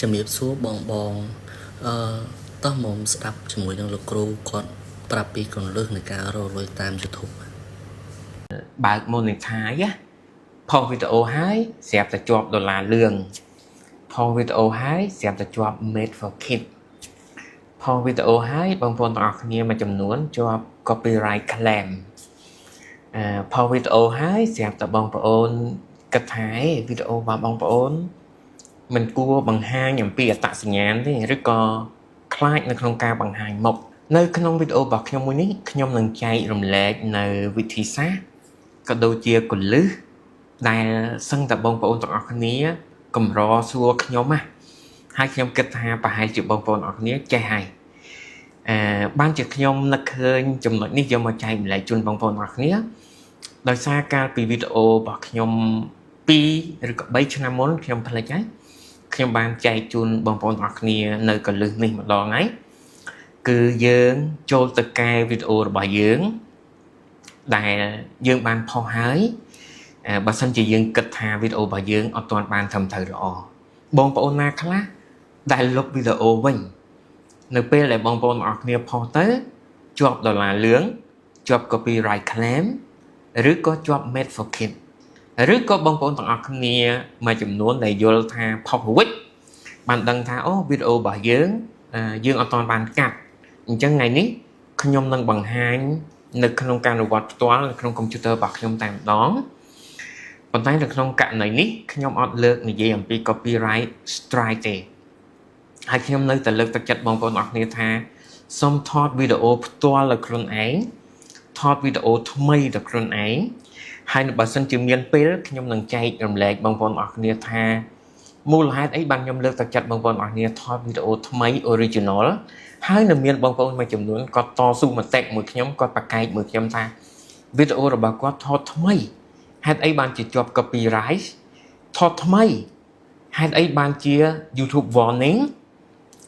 ជំរាបសួរបងបងអឺតោះមកស្ដាប់ជាមួយនឹងលោកគ្រូគាត់ប្រាប់ពីគន្លឹះនៃការរកលុយតាម YouTube។ បើក monetize ណាផុសវីដេអូហើយស្រាប់តែជាប់ដុល្លារលឿងផុសវីដេអូហើយស្រាប់តែជាប់ made for kid ផុសវីដេអូហើយបងប្អូនទាំងអស់គ្នាមួយចំនួនជាប់ copyright claim ផុសវីដេអូហើយស្រាប់តែបងប្អូនគិតថាអេវីដេអូរបស់បងប្អូនមិនគួរបង្ហាញអំពីអត្តសញ្ញាណទេឬក៏ខ្លាចនៅក្នុងការបង្ហាញមុខនៅក្នុងវីដេអូរបស់ខ្ញុំមួយនេះខ្ញុំនឹងចែករំលែកនៅវិធីសាស្ត្រក៏ដូចជាគន្លឹះដែលសឹងតែបងប្អូនទាំងអស់គ្នាកម្រសួរខ្ញុំណាហើយខ្ញុំគិតថាប្រហែលជាបងប្អូនអស់គ្នាចេះហើយអឺបានជាខ្ញុំនឹកឃើញចំណុចនេះយកមកចែករំលែកជូនបងប្អូនអស់គ្នាដោយសារកាលពីវីដេអូរបស់ខ្ញុំ2ឬក៏3ឆ្នាំមុនខ្ញុំភ្លេចហើយខ្ញុំបានចែកជូនបងប្អូនអស់គ្នានៅគន្លឹះនេះម្ដងហើយគឺយើងចូលទៅកែវីដេអូរបស់យើងដែលយើងបានផុសហើយបើសិនជាយើងគិតថាវីដេអូរបស់យើងអត់ទាន់បានត្រឹមត្រូវល្អបងប្អូនណាខ្លះដែលលុបវីដេអូវិញនៅពេលដែលបងប្អូនអស់គ្នាផុសទៅជាប់ដុល្លារលឿងជាប់ copyright claim ឬក៏ជាប់ made for kid ឬក៏បងប្អូនទាំងអស់គ្នាមួយចំនួនដែលយល់ថាផុសរួចបានដឹងថាអូវីដេអូរបស់យើងយើងអត់ទាន់បានកាត់អញ្ចឹងថ្ងៃនេះខ្ញុំនឹងបង្ហាញនៅក្នុងការអនុវត្តផ្ទាល់នៅក្នុងកុំព្យូទ័ររបស់ខ្ញុំតែម្ដងប៉ុន្តែនៅក្នុងករណីនេះខ្ញុំអត់លើកនិយាយអំពី copyright strike ទេហើយខ្ញុំនៅតែលើកទឹកចិត្តបងប្អូនអស់គ្នាថាសូមថតវីដេអូផ្ទាល់ដោយខ្លួនឯងថតវីដេអូថ្មីដោយខ្លួនឯងហើយបើសិនជាមានពេលខ្ញុំនឹងចែករំលែកបងប្អូនអស់គ្នាថា មូលហេតុអីបានខ្ញុំលើកទឹកចិត្តបងប្អូនអស់គ្នាថតវីដេអូថ្មី original ហើយនៅមានបងប្អូនមួយចំនួនគាត់តស៊ូមតិមួយខ្ញុំគាត់ប្រកែកមួយខ្ញុំថាវីដេអូរបស់គាត់ថតថ្មីហេតុអីបានជាជាប់ copyright ថតថ្មីហេតុអីបានជា YouTube warning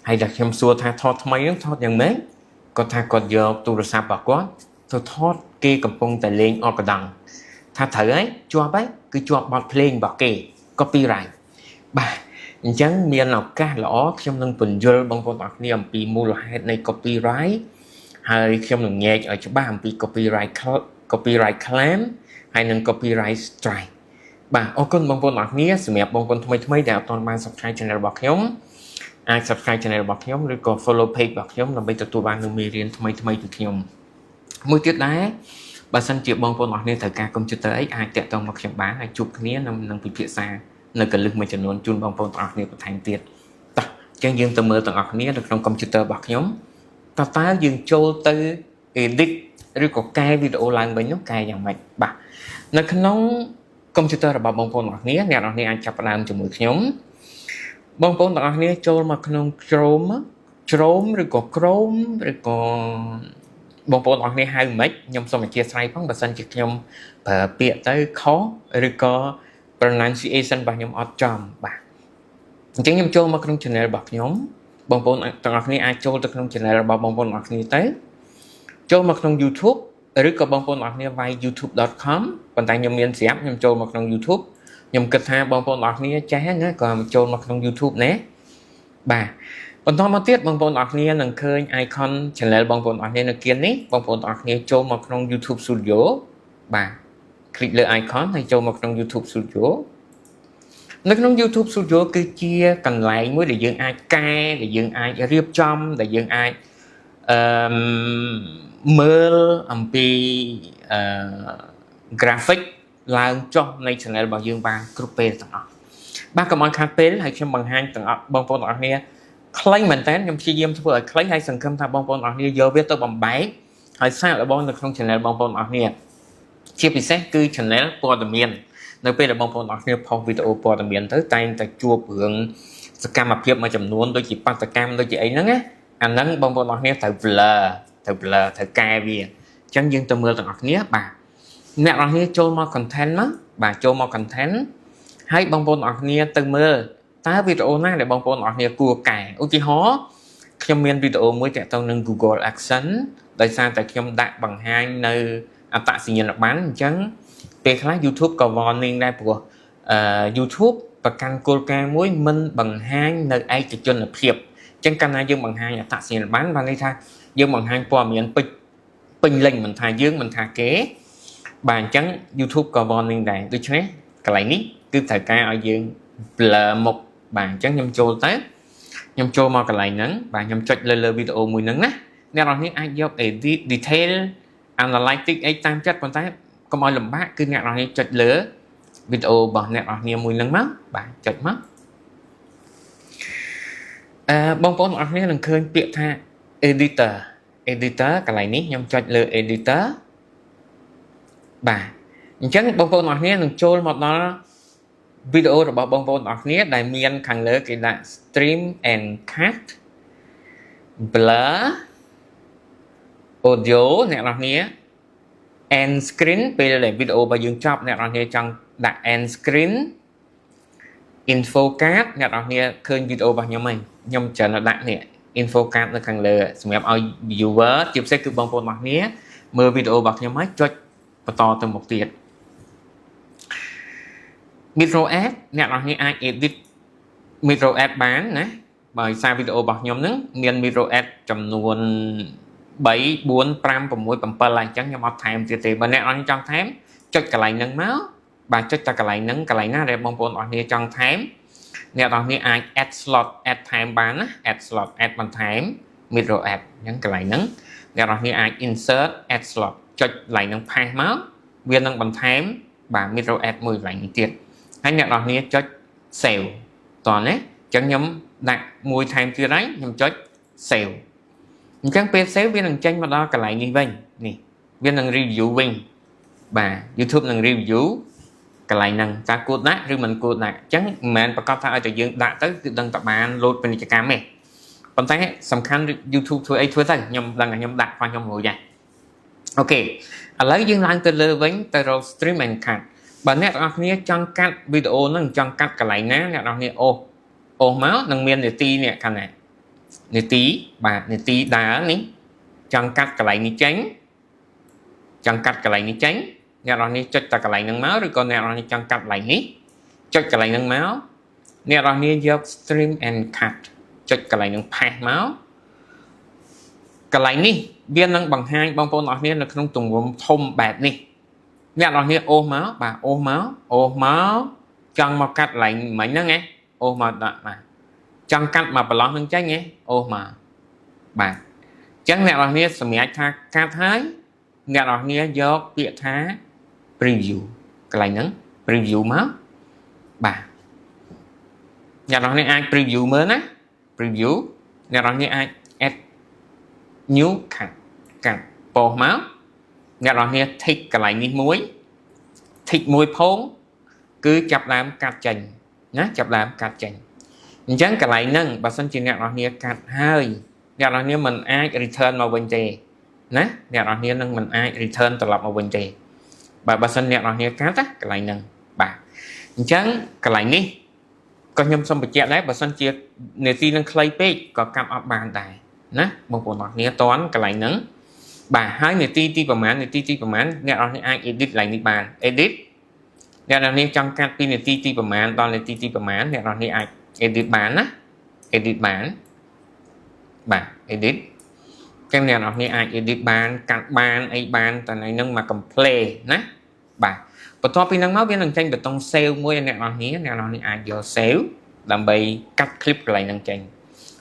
ហើយដល់ខ្ញុំសួរថាថតថ្មីហ្នឹងថតយ៉ាងម៉េចគាត់ថាគាត់យកទូរស័ព្ទរបស់គាត់ទៅថតគេកំពុងតែលេងអកដង់ថាត្រូវហើយជាប់ហើយគឺជាប់បទភ្លេងរបស់គេ copyright បាទអញ្ចឹងមានឱកាសល្អខ្ញុំនឹងពន្យល់បងប្អូនអស់គ្នាអំពីមូលហេតុនៃ copyright ហើយខ្ញុំនឹងញែកឲ្យច្បាស់អំពី copyright claim ហើយនិង copyright strike បាទអរគុណបងប្អូនអស់គ្នាសម្រាប់បងប្អូនថ្មីថ្មីដែលអត់ទាន់បាន subscribe channel របស់ខ្ញុំអាច subscribe channel របស់ខ្ញុំឬក៏ follow page របស់ខ្ញុំដើម្បីទទួលបាននូវមេរៀនថ្មីថ្មីពីខ្ញុំមួយទៀតដែរបើសិនជាបងប្អូនអស់គ្នាត្រូវការកុំព្យូទ័រអីអាចទាក់ទងមកខ្ញុំបានហើយជួបគ្នានឹងនឹងពិភាក្សានៅគន្លឹះមួយចំនួនជូនបងប្អូនទាំងអស់គ្នាបន្ថែមទៀតតោះអញ្ចឹងយើងទៅមើលទាំងអស់គ្នានៅក្នុងកុំព្យូទ័ររបស់ខ្ញុំតើតើយើងចូលទៅ edit ឬក៏កែវីដេអូឡើងវិញនោះកែយ៉ាងម៉េចបាទនៅក្នុងកុំព្យូទ័ររបស់បងប្អូនទាំងអស់គ្នាអ្នកទាំងអស់គ្នាអាចចាប់ផ្ដើមជាមួយខ្ញុំបងប្អូនទាំងអស់គ្នាចូលមកក្នុង Chrome ឬក៏ Chrome ឬក៏បងប្អូនទាំងអស់គ្នាហៅមិនខ្ញុំសូមអធ្យាស្រ័យផងបើសិនជាខ្ញុំប្រើពាក្យទៅខុសឬក៏ pronunciation របស់ខ្ញុំអត់ចំបាទអញ្ចឹងខ្ញុំចូលមកក្នុង channel របស់ខ្ញុំបងប្អូនទាំងអស់គ្នាអាចចូលទៅក្នុង channel របស់បងប្អូនទាំងអស់គ្នាទៅចូលមកក្នុង YouTube ឬក៏បងប្អូនទាំងអស់គ្នាវាយ youtube.com ប៉ុន្តែខ្ញុំមានស្រាប់ខ្ញុំចូលមកក្នុង YouTube ខ្ញុំគិតថាបងប្អូនទាំងអស់គ្នាចេះណាក៏ចូលមកក្នុង YouTube ណាបាទបន្តមកទៀតបងប្អូនទាំងអស់គ្នានឹងឃើញ icon channel បងប្អូនទាំងអស់គ្នានៅគៀននេះបងប្អូនទាំងអស់គ្នាចូលមកក្នុង YouTube Studio បាទ click លើ icon ហើយចូលមកក្នុង YouTube Studio នៅក្នុង YouTube Studio គឺជាកន្លែងមួយដែលយើងអាចកែដែលយើងអាចរៀបចំដែលយើងអាចអឺមើលអំពីអឺ graphic ឡើងចុះនៃ channel របស់យើងបានគ្រប់ពេលទាំងអស់បាទកុំឲ្យខាតពេលហើយខ្ញុំបង្ហាញទាំងអស់បងប្អូនទាំងអស់គ្នាខ្លីមែនតើខ្ញុំព្យាយាមធ្វើឲ្យខ្លីហើយសង្ឃឹមថាបងប្អូនទាំងអស់គ្នាយកវាទៅបំបែកហើយសាកល្បងនៅក្នុង channel បងប្អូនទាំងអស់គ្នាជាពិសេសគឺ channel ព័ត៌មាននៅពេលដែលបងប្អូនទាំងអស់គ្នាផុសវីដេអូព័ត៌មានទៅតែងតែជួបរឿងសកម្មភាពមួយចំនួនដូចជាបាតុកម្មដូចជាអីហ្នឹងណាអាហ្នឹងបងប្អូនទាំងអស់គ្នាត្រូវ blur ត្រូវ blur ត្រូវកែវាអញ្ចឹងយើងទៅមើលទាំងអស់គ្នាបាទអ្នកទាំងអស់គ្នាចូលមក content មកបាទចូលមក content ហើយបងប្អូនទាំងអស់គ្នាទៅមើលតើវីដេអូណាដែលបងប្អូនទាំងអស់គ្នាគួរកែឧទាហរណ៍ខ្ញុំមានវីដេអូមួយទាក់ទងនឹង Google AdSense ដោយសារតែខ្ញុំដាក់បង្ហាញនៅអត្តសញ្ញាណប័ណ្ណអញ្ចឹងពេលខ្លះ YouTube ក៏ warning ដែរព្រោះអឺ YouTube ប្រកាន់គោលការណ៍មួយមិនបង្ហាញនៅឯកជនភាពអញ្ចឹងកាលណាយើងបង្ហាញអត្តសញ្ញាណប័ណ្ណបានន័យថាយើងបង្ហាញព័ត៌មានពេញពេញលេញមិនថាយើងមិនថាគេបាទអញ្ចឹង YouTube ក៏ warning ដែរដូច្នេះកន្លែងនេះគឺត្រូវការឲ្យយើង blur មុខបាទអញ្ចឹងខ្ញុំចូលទៅខ្ញុំចូលមកកន្លែងហ្នឹងបាទខ្ញុំចុចលើលើវីដេអូមួយហ្នឹងណាអ្នកនរនេះអាចយក edit detail analytics អីតាមចិត្តប៉ុន្តែកុំឲ្យលំបាកគឺអ្នកនរនេះចុចលើវីដេអូរបស់អ្នកនរគ្នាមួយហ្នឹងមកបាទចុចមកអឺបងប្អូនទាំងអស់គ្នានឹងឃើញពាក្យថា editor editor កន្លែងនេះខ្ញុំចុចលើ editor បាទអញ្ចឹងបងប្អូនទាំងអស់គ្នានឹងចូលមកដល់វីដេអូរបស់បងប្អូនទាំងអស់គ្នាដែលមានខាងលើគេដាក់ trim and cut blur audio អ្នកនរគ្នា end screen ពេលដែលវីដេអូរបស់យើងចប់អ្នកនរគ្នាចង់ដាក់ end screen info card អ្នកនរគ្នាឃើញវីដេអូរបស់ខ្ញុំហើយខ្ញុំច្រើនតែដាក់នេះ info card នៅខាងលើសម្រាប់ឲ្យ viewer ជាពិសេសគឺបងប្អូនរបស់គ្នាមើលវីដេអូរបស់ខ្ញុំហើយចុចបន្តទៅមុខទៀត Mid-roll ad អ្នកនរគ្នាអាច edit Mid-roll ad បានណាបើសារវីដេអូរបស់ខ្ញុំហ្នឹងមាន Mid-roll ad ចំនួន3 4 5 6 7ហើយអញ្ចឹងខ្ញុំអត់ថែមទៀតទេបើអ្នកនរចង់ថែមចុចកន្លែងហ្នឹងមកបាទចុចតែកន្លែងហ្នឹងកន្លែងណាដែលបងប្អូនអរគ្នាចង់ថែមអ្នកនរគ្នាអាច add slot add ថែមបានណា add slot add បន្ថែម mid-roll ad អញ្ចឹងកន្លែងហ្នឹងអ្នកនរគ្នាអាច insert add slot ចុចកន្លែងហ្នឹង paste មកវានឹងបន្ថែមបាទ mid-roll ad មួយកន្លែងនេះទៀតហើយអ្នកនរគ្នាចុច save តោះណាអញ្ចឹងខ្ញុំដាក់មួយថែមទៀតហើយខ្ញុំចុច save អញ្ចឹងពេល save វានឹងចេញមកដល់កន្លែងនេះវិញនេះវានឹង review វិញបាទ YouTube នឹង review កន្លែងហ្នឹងតើគួរដាក់ឬមិនគួរដាក់អញ្ចឹងមិនមែនប្រកាសថាឲ្យតែយើងដាក់ទៅគឺដឹងតែបានលោតពាណិជ្ជកម្មទេប៉ុន្តែសំខាន់ YouTube ធ្វើអីធ្វើទៅខ្ញុំដឹងថាខ្ញុំដាក់របស់ខ្ញុំរួចហើយ OK ឥឡូវយើងឡើងទៅលើវិញទៅរក trim and cut បើអ្នកទាំងអស់គ្នាចង់កាត់វីដេអូហ្នឹងចង់កាត់កន្លែងណាអ្នកទាំងអស់គ្នាអូសអូសមកនឹងមាននាទីនេះខាងណានាទីបាទនាទីដើរនេះចង់កាត់កន្លែងនេះចេញចង់កាត់កន្លែងនេះចេញអ្នកនរនេះចុចតែកន្លែងហ្នឹងមកឬក៏អ្នកនរនេះចង់កាត់កន្លែងនេះចុចកន្លែងហ្នឹងមកអ្នកនរនេះយក trim and cut ចុចកន្លែងហ្នឹង paste មកកន្លែងនេះវានឹងបង្ហាញបងប្អូនអរគ្នានៅក្នុងទម្រង់ធំបែបនេះអ្នកនរគ្នាអូសមកបាទអូសមកអូសមកចង់មកកាត់កន្លែងមិញហ្នឹងណាអូសមកដាក់បាទចង់កាត់មកប្រឡោះហ្នឹងចេញហ៎អូសមកបាទអញ្ចឹងអ្នកនរគ្នាសម្រាប់ថាកាត់ហើយអ្នកនរគ្នាយកពាក្យថា preview កន្លែងហ្នឹង preview មកបាទអ្នកនរគ្នាអាច preview មើលណា preview អ្នកនរគ្នាអាច add new cut កាត់ពោសមកអ្នកនរគ្នា tick កន្លែងនេះមួយ tick មួយផងគឺចាប់ដើមកាត់ចេញណាចាប់ដើមកាត់ចេញអញ្ចឹងកន្លែងហ្នឹងបើសិនជាអ្នកនរគ្នាកាត់ហើយអ្នកនរគ្នាមិនអាច return មកវិញទេណាអ្នកនរគ្នានឹងមិនអាច return ត្រឡប់មកវិញទេបាទបើសិនអ្នកនរគ្នាកាត់ណាកន្លែងហ្នឹងបាទអញ្ចឹងកន្លែងនេះក៏ខ្ញុំសូមបញ្ជាក់ដែរបើសិនជានាទីនឹងខ្លីពេកក៏កាត់អត់បានដែរណាបងប្អូនអរគ្នាតន់កន្លែងហ្នឹងបាទហើយនាទីទីប្រហែលនាទីទីប្រហែលអ្នកនរគ្នាអាច edit កន្លែងនេះបាន edit អ្នកនរគ្នាចង់កាត់ពីនាទីទីប្រហែលដល់នាទីទីប្រហែលអ្នកនរគ្នាអាច edit បានណា edit បានបាទ edit ចឹងអ្នកនរគ្នាអាច edit បានកាត់បានអីបានតែនឹងមក complete ណាបាទបន្ទាប់ពីហ្នឹងមកវានឹងចេញប៊ូតុង save មួយឲ្យអ្នកនរគ្នាអ្នកនរគ្នាអាចយក save ដើម្បីកាត់ clip កន្លែងហ្នឹងចេញ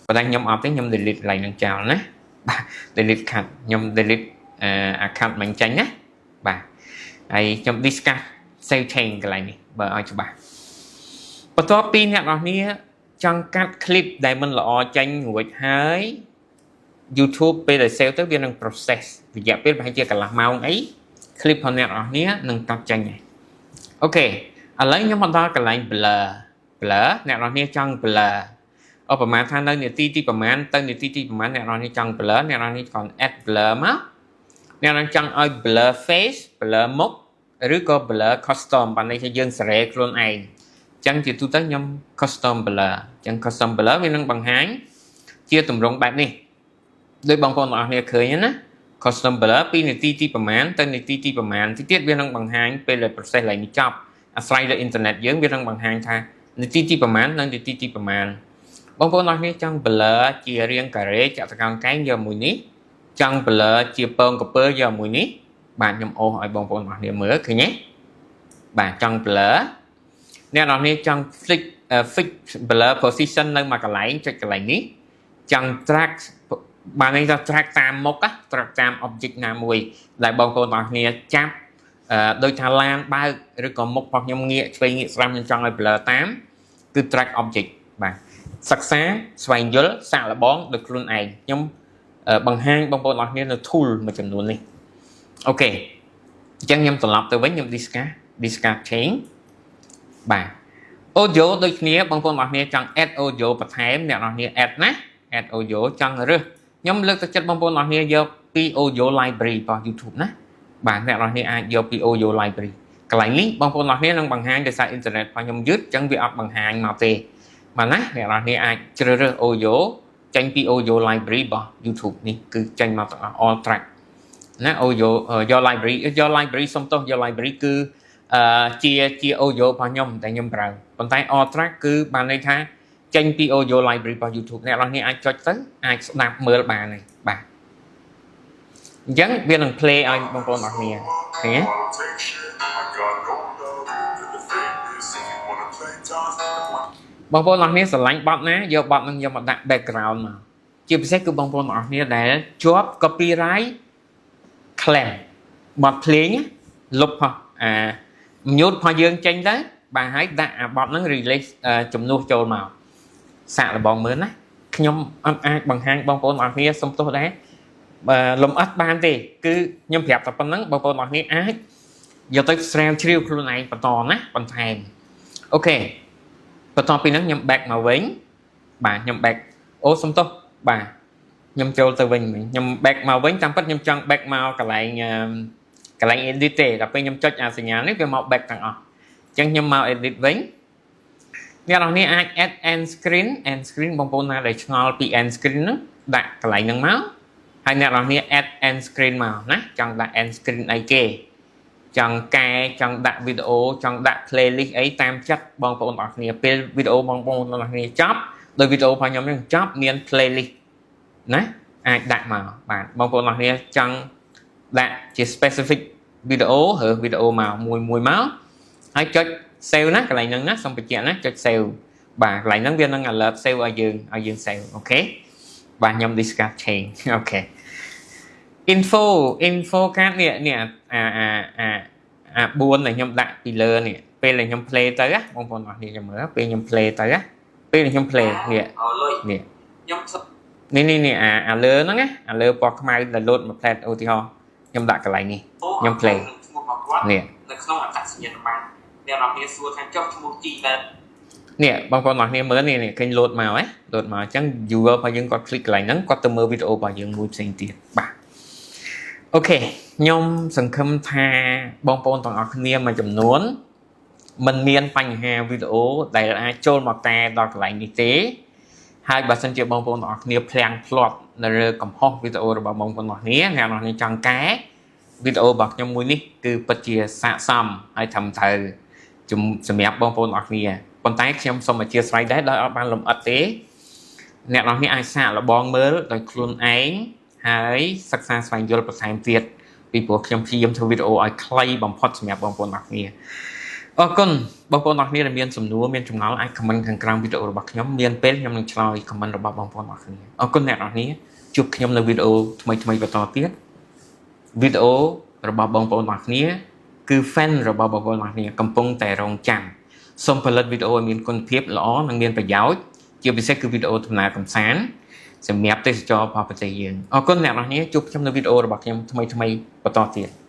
ប៉ុន្តែខ្ញុំអត់ទេខ្ញុំ delete កន្លែងហ្នឹងចោលណាបាទ delete cut ខ្ញុំ delete អា cut មិញចេញណាបាទហើយខ្ញុំ discuss save change កន្លែងនេះបើឲ្យច្បាស់បន្ទាប់ពីអ្នកនរគ្នាចង់កាត់ clip ដែលមិនល្អចេញរួចហើយ YouTube ពេលដែល save ទៅវានឹង process រយៈពេលប្រហែលជាកន្លះម៉ោងអី clip របស់អ្នកនរគ្នានឹងកាត់ចេញហើយ OK ឥឡូវខ្ញុំមកដល់កន្លែង blur blur អ្នកនរគ្នាចង់ blur ឧបមាថានៅនាទីទីប្រហែលទៅនាទីទីប្រហែលអ្នកនរគ្នាចង់ blur អ្នកនរគ្នាគ្រាន់ add blur មកអ្នកនរចង់ឲ្យ blur face blur មុខឬក៏ blur custom បានន័យថាយើងសេរីខ្លួនឯងអញ្ចឹងជាទូទៅខ្ញុំ custom blur អញ្ចឹង custom blur វានឹងបង្ហាញជាទម្រង់បែបនេះដោយបងប្អូនទាំងអស់គ្នាឃើញណា custom blur ពីនាទីទីប្រមាណទៅនាទីទីប្រមាណទីទៀតវានឹងបង្ហាញពេលដែល process ឡើងនេះចប់អាស្រ័យលើអ៊ីនធឺណិតយើងវានឹងបង្ហាញថា នាទីទីប្រមាណនិងនាទីទីប្រមាណបងប្អូនអរគ្នាចង់ blur ជារាងការ៉េចតុកោណកែងយកមួយនេះចង់ blur ជាពងក្រពើយកមួយនេះបាទខ្ញុំអូសឲ្យបងប្អូនអរគ្នាមើលឃើញទេបាទចង់ blur អ្នកនរគ្នាចង់ flick fix blur position នៅមួយកន្លែងចុចកន្លែងនេះចង់ track បានន័យថា track តាមមុខ track តាម object ណាមួយដែលបងប្អូនទាំងអស់គ្នាចាប់ដូចថាឡានបើកឬក៏មុខរបស់ខ្ញុំងាកឆ្វេងងាកស្ដាំខ្ញុំចង់ឲ្យ blur តាមគឺ track object បាទសិក្សាស្វែងយល់សាកល្បងដោយខ្លួនឯងខ្ញុំបង្ហាញបងប្អូនអរគ្នានៅ tool មួយចំនួននេះOK អញ្ចឹងខ្ញុំត្រឡប់ទៅវិញខ្ញុំ discard discard change បាទ audio ដូចគ្នាបងប្អូនអរគ្នាចង់ add audio បន្ថែមអ្នកនរគ្នា add ណា add audio ចង់រើសខ្ញុំលើកទឹកចិត្តបងប្អូនអរគ្នាយកពី audio library របស់ YouTube ណាបាទអ្នកនរគ្នាអាចយកពី audio library កន្លែងនេះបងប្អូនអរគ្នានឹងបង្ហាញដោយសារអ៊ីនធឺណិតរបស់ខ្ញុំយឺតអញ្ចឹងវាអត់បង្ហាញមកទេបាទណាអ្នកនរគ្នាអាចជ្រើសរើស audio ចេញពី audio library របស់ YouTube នេះគឺចេញមកទាំងអស់ all track ណា audio យក library យក library សុំទោសយក library គឺអឺជាជា audio របស់ខ្ញុំតែខ្ញុំប្រើប៉ុន្តែ all track គឺបានន័យថាចេញពី audio library របស់ YouTube អ្នកនរគ្នាអាចចុចទៅអាចស្ដាប់មើលបានហើយបាទអញ្ចឹងវានឹង play ឲ្យបងប្អូនអរគ្នាឃើញទេ Take shit. I got no love for the fakeness. If you wanna play tough and wanna បងប្អូនអរគ្នាស្រឡាញ់បទណាយកបទហ្នឹងយកមកដាក់ background មកជាពិសេសគឺបងប្អូនអរគ្នាដែលជាប់ copyright claim បទភ្លេងលុបផុសអា mute របស់យើងចេញទៅបាទហើយដាក់អាបទហ្នឹង release ជំនួសចូលមកសាកល្បងមើលណាខ្ញុំអត់អាចបង្ហាញបងប្អូនអរគ្នាសុំទោសដែរបើលំអិតបានទេគឺខ្ញុំប្រាប់តែប៉ុណ្្នឹងបងប្អូនអរគ្នាអាចយកទៅស្រាវជ្រាវខ្លួនឯងបន្តណាបន្ថែម OK បន្ទាប់ពីហ្នឹងខ្ញុំ back មកវិញបាទខ្ញុំ back អូសុំទោសបាទខ្ញុំចូលទៅវិញវិញខ្ញុំ back មកវិញតាមពិតខ្ញុំចង់ back មកកន្លែងកន្លែង edit ទេដល់ពេលខ្ញុំចុចអាសញ្ញានេះវាមក back ទាំងអស់អញ្ចឹងខ្ញុំមក edit វិញអ្នកនរនេះអាច add end screen end screen បងប្អូនណាដែលឆ្ងល់ពី end screen ហ្នឹងដាក់កន្លែងហ្នឹងមកហើយអ្នកនរនេះ add end screen មកណាចង់ដាក់ end screen អីគេចង់កែចង់ដាក់វីដេអូចង់ដាក់ playlist អីតាមចិត្តបងប្អូនអរគ្នាពេលវីដេអូបងប្អូនអរគ្នាចប់ដោយវីដេអូរបស់ខ្ញុំហ្នឹងចប់មាន playlist ណាអាចដាក់មកបាទបងប្អូនអរគ្នាចង់ដាក់ជា specific វីដេអូរើវីដេអូមកមួយមួយមកហើយចុច save ណាកន្លែងហ្នឹងណាសូមបញ្ជាក់ណាចុច save បាទកន្លែងហ្នឹងវានឹង alert save ឲ្យយើងឲ្យយើង save OK បាទខ្ញុំ discard change OK info info card នេះនេះអាអាអាអា4ដែលខ្ញុំដាក់ពីលើនេះពេលដែលខ្ញុំ play ទៅណាបងប្អូនអរគ្នាចាំមើលពេលខ្ញុំ play ទៅណាពេលដែលខ្ញុំ play នេះនេះ ខ្ញុំ នេះនេះនេះអាអាលើហ្នឹងណាអាលើពណ៌ខ្មៅដែលលោតមួយផ្លែតឧទាហរណ៍ខ្ញុំដាក់កន្លែងនេះខ្ញុំ play ឈ្មោះរបស់គាត់ នេះ នៅក្នុងអត្តសញ្ញាណប័ណ្ណអ្នកនរគ្នាសួរថាចុះឈ្មោះជីបែប នេះបងប្អូនអរគ្នាមើលនេះនេះឃើញលោតមកហ៎លោតមកអញ្ចឹង viewer របស់យើងគាត់ click កន្លែងហ្នឹងគាត់ទៅមើលវីដេអូរបស់យើងមួយផ្សេងទៀតបាទ OK ខ្ញុំសង្ឃឹមថាបងប្អូនទាំងអស់គ្នាមួយចំនួនមិនមានបញ្ហាវីដេអូដែលអាចចូលមកតែដល់កន្លែងនេះទេហើយបើសិនជាបងប្អូនទាំងអស់គ្នាភ្លាំងភ្លាត់នៅលើកំហុសវីដេអូរបស់បងប្អូនទាំងអស់គ្នាអ្នកនរគ្នាចង់កែវីដេអូរបស់ខ្ញុំមួយនេះគឺពិតជាស័ក្តិសមហើយត្រឹមត្រូវសម្រាប់បងប្អូនទាំងអស់គ្នាប៉ុន្តែខ្ញុំសូមអធ្យាស្រ័យដែរដោយអត់បានលម្អិតទេអ្នកនរគ្នាអាចសាកល្បងមើលដោយខ្លួនឯងហើយសិក្សាស្វែងយល់បន្ថែមទៀតពីព្រោះខ្ញុំព្យាយាមធ្វើវីដេអូឲ្យខ្លីបំផុតសម្រាប់បងប្អូនទាំងអស់គ្នាអរគុណបងប្អូនទាំងអស់គ្នាដែលមានសំណួរមានចម្ងល់អាច comment ខាងក្រោមវីដេអូរបស់ខ្ញុំមានពេលខ្ញុំនឹងឆ្លើយ comment របស់បងប្អូនទាំងអស់គ្នាអរគុណអ្នកនរគ្នាជួបខ្ញុំនៅវីដេអូថ្មីៗបន្តទៀតវីដេអូរបស់បងប្អូនទាំងអស់គ្នាគឺ fan របស់បងប្អូនទាំងអស់គ្នាកំពុងតែរងចាំសូមផលិតវីដេអូឲ្យមានគុណភាពល្អនិងមានប្រយោជន៍ជាពិសេសគឺវីដេអូដំណើរកម្សាន្តសម្រាប់ទេសចររបស់ប្រទេសយើងអរគុណអ្នកនរគ្នាជួបខ្ញុំនៅវីដេអូរបស់ខ្ញុំថ្មីៗបន្តទៀត។